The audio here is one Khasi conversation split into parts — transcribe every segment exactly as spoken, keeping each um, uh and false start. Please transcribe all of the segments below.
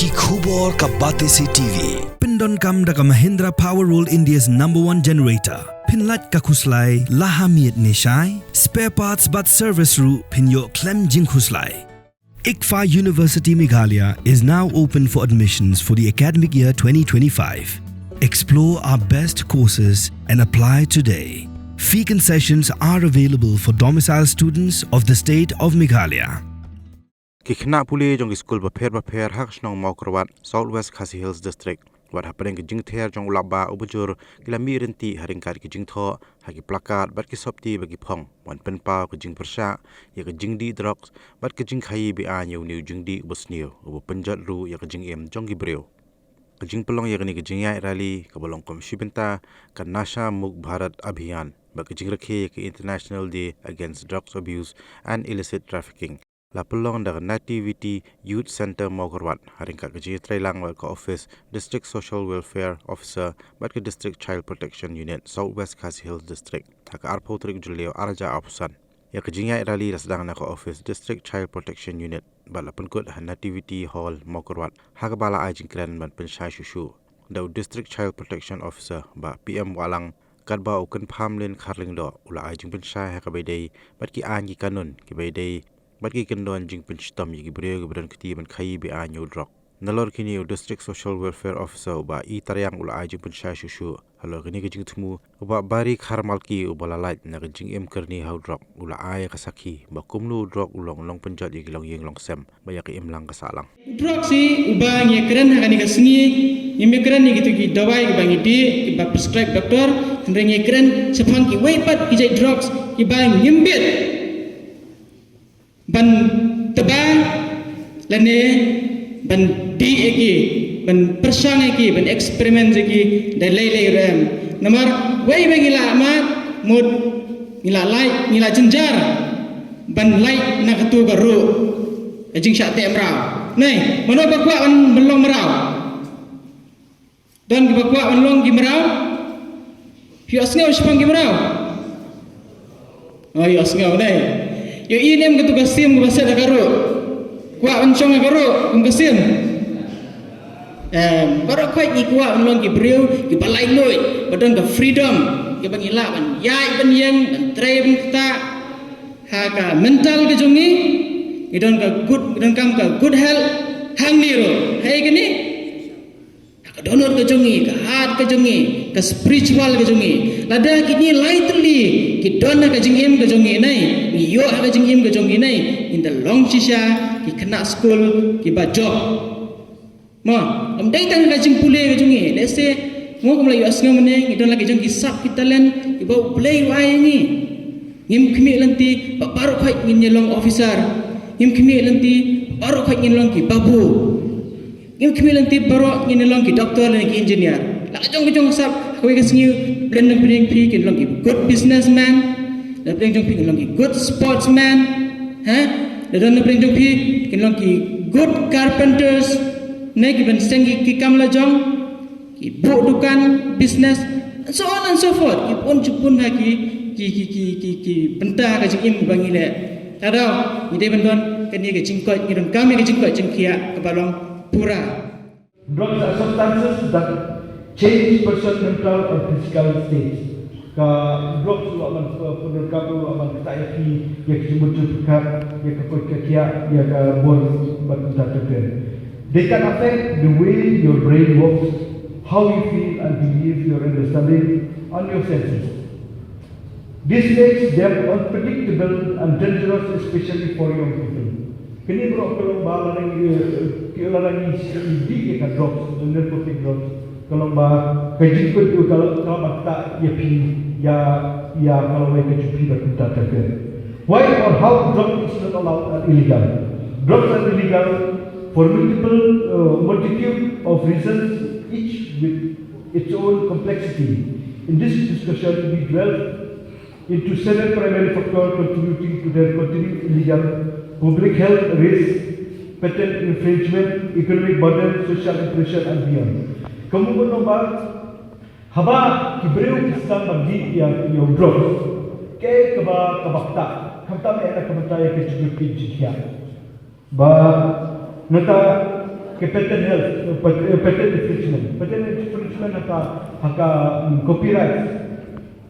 Ki khubor ka Batesi T V. Pyndonkam da ka Mahindra Power World, India's number one generator. Pynlait ka khuslai la ha miet ne shai. Spare parts bad service ruh pynïoh khlem jingkhuslai. ICFAI University Meghalaya is now open for admissions for the academic year twenty twenty-five. Explore our best courses and apply today. Fee concessions are available for domicile students of the state of Meghalaya. Ki khynnah pule jong ki skul bapher bapher ha ka shnong Mawkyrwat, South West Khasi Hills District, wat hapdeng ka jingther jong u lap ba u bujur, ki la mih ryntih ha ryngkat ki jingthoh ha ki placard bad ki sopti ba ki phong, wan pynpaw ka jingpyrshah ïa ka jingdih drugs bad ka jingkhaïi be-aiñ ïa une u jingdih uba sniew, uba pynjot ruh ïa ka jingim jong ki briew. Ka jingpynlong ïa kane ka jingïaid rally kaba long kum shi bynta ka Nasha Mukt Bharat Abhiyan bad ka jingrakhe ïa ka International Day Against Drugs Abuse and Illicit Trafficking la pynlong da ka Nativity Youth Centre Mawkyrwat, ha ryngkat ka jingïatreilang bad ka ophis District Social Welfare Officer bad ka District Child Protection Unit, South West Khasi Hills District, ha ka arphew tarik Jylliew arhajar arphew san. Ïa ka jingïaid rally la sdang na ka ophis District Child Protection Unit bad la pynkut ha Nativity Hall Mawkyrwat, ha kaba la ai jingkren ban pynshai shuh shuh da u District Child Protection Officer Bah P M Wahlang, katba u Kynphamlin Kharlyngdoh u la ai jingpynshai ha kaba ïadei bad ki aiñ ki kanun kiba ïadei bad ki kyndon jingpynshitom ïa ki briew kiba don kti ban khaïi be-aiñ ïa u drok. Nalor kine, u District Social Welfare Officer u Bah E Tariang u la ai jingpynshai shuh shuh halor kane ka jingthmu, u Bah Bari Kharmalki uba la lait na ka jingim kyrni ha u drok u la ai ka sakhi ba kumno u drok u long nongpynjot ïa ki longïing longsem bad ïa ka imlang ka sahlang. U drok shi uba ngi ïakren ha kane ka sngi, ngim ïakren ïa kito ki dawai kiba ngi dih, kiba prescribe doctor, hynrei ngi ïakren shaphang kiwei pat ki jait drugs kiba ngim bit ban tba lane ban dih ïa ki, ban pyrshang ïa ki, ban experiment ïa ki da lei lei ruh em. Namar wei ba ngi la mad, mut ngi la lait, ngi la jynjar ban lait na katu ka ruh ka jingshah teh mraw. Nai, mano ba kwah ban, ban long mraw? Don kiba kwah ban long ki mraw? Phi ïohsngew shaphang ki mraw? Oh, ïohsngew, nai. Ïohi ne em katu ka sim kaba set ha ka ruh? Kwah ban shong ha ka ruh kum ka sim? Em, baroh khoit ngi kwah ban long ki briew kiba laitluid, ba don ka freedom, kiba ngi lah ban ïaid ban ïeng, ban trei ban ktah ha ka mental ka jong ngi, ngi don ka good, ngi donkam ka good health hangne ruh. Hei kane? Ha ka dohnud ka jong ngi, ka heart ka jong ngi, ka spiritual ka jong ngi. Lada kine lai tylli ki don ha ka jingim ka jong ngi nai, ngi ïoh ha ka jingim ka jong ngi nai, ngin da long shisha ki khynnah skul kiba jop. Mo, ym dei tang ka jingpule ka jong ngi. Lehse mo, kum la ïohsngew mynne, ngi don la ki jong ki sap ki talent kiba U Blei u ai ïa ngi. Ngim khmih lynti ba baroh khoit ngin ïa long officer. Ngim khmih lynti ba baroh khoit ngin long ki babu. Ngim khmih lynti baroh ngin long ki doctor lane ki engineer. La ka jong ka jong ka sap, ha kawei ka sngi pdeng jong phi kin long ki good businessman. La pdeng jong phi kin long ki good sportsman. Ha? La don na pdeng jong phi kin long ki good carpenters. Ne ki ban seng ki, ki kam la jong. Ki buh dukan, business, and so on and so forth. Ki bun, ki bun ha ki, ki, ki, ki, ki, ki bynta ka jingim ba ngi leh. Ka daw, ngi dei ban don kane ka jingkoit, ngi donkam ïa ka jingkoit jingkhiah kaba long pura. Drugs are substances that change person mental or physical state. Ka drugs u lah ban, uh, pyndonkam, u lah ban ktah ïa phi, ïa ka jingmut jingpyrkhat, ïa ka koit ka khiah, ïa ka bor bad kumta ter ter. They can affect the way your brain works, how you feel and believe, your understanding and your senses. This makes them unpredictable and dangerous, especially for young people. Kine baroh ka long ba lada ngi, eh, ki lada ngi dih ïa ka drugs, narcotic drugs, ka long ba ka jingkoit ka long, ka long ba ktah ïa phi, ïa, ïa ka lawei ka jong phi bad kumta ter ter. Why or how drug is not allowed and illegal? Drugs are illegal for multiple, uh, multitude of reasons, each with its own complexity. In this discussion, we dwell into seven primary factors contributing to their continued illegal: public health risk, patent infringement, economic burden, social impression, and beyond. Ka mut ban ong ba haba ki briew ki sdang ban dih ïa, ïa u drugs, kaei kaba, kaba ktah, khamtam eh na ka bynta ïa ka jingkoit jingkhiah. Ba nangta Ka patent health, pat-, patent infringement. Patent infringement ha ka, ha ka, mm, copyright,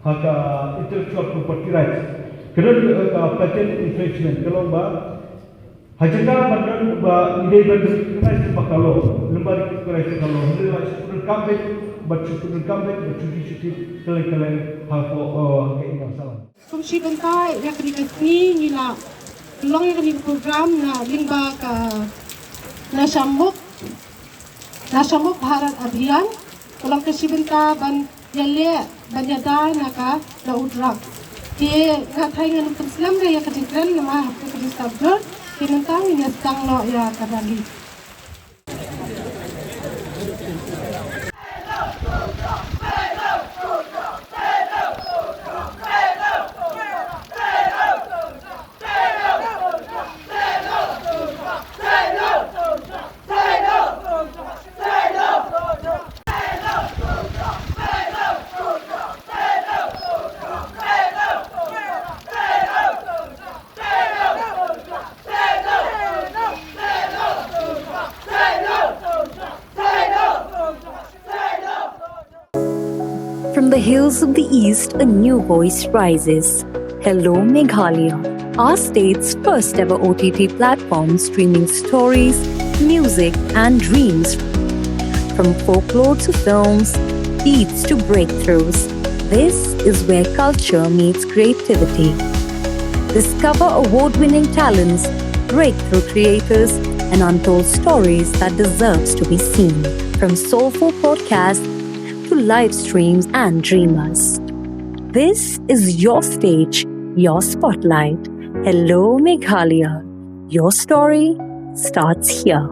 ha ka intellectual property rights. Ka don, eh, ka patent infringement, ka long ba ha jaka ban don ba i dei ban recognize ba ka law, lymda recognize ba ka law, hynrei la shu pyndonkam beit, bad shu pyndonkam beit, bad shu di shu di, kylleng kylleng, ha ka, eh, ha ka imlang sahlang. Kum shi bynta ïa kane ka sngi ngi la long ïa kane ka program na lyngba ka Nasha Mukt, Nasha Mukt Bharat Abhiyan. Ka long ka shi bynta ban ïaleh, ban ïada na ka, na u drug. Te nga tharai ngan pynslem da ïa ka jingkren namar hapdeng ka jingsngap jur. Te mynta ngin ïa sdang noh ïa ka rally. From the hills of the East, a new voice rises. Hello Meghalaya, our state's first ever O T T platform streaming stories, music, and dreams. From folklore to films, beats to breakthroughs, this is where culture meets creativity. Discover award winning talents, breakthrough creators, and untold stories that deserves to be seen. From soulful podcasts to live streams and dreamers. This is your stage, your spotlight. Hello Meghalaya. Your story starts here.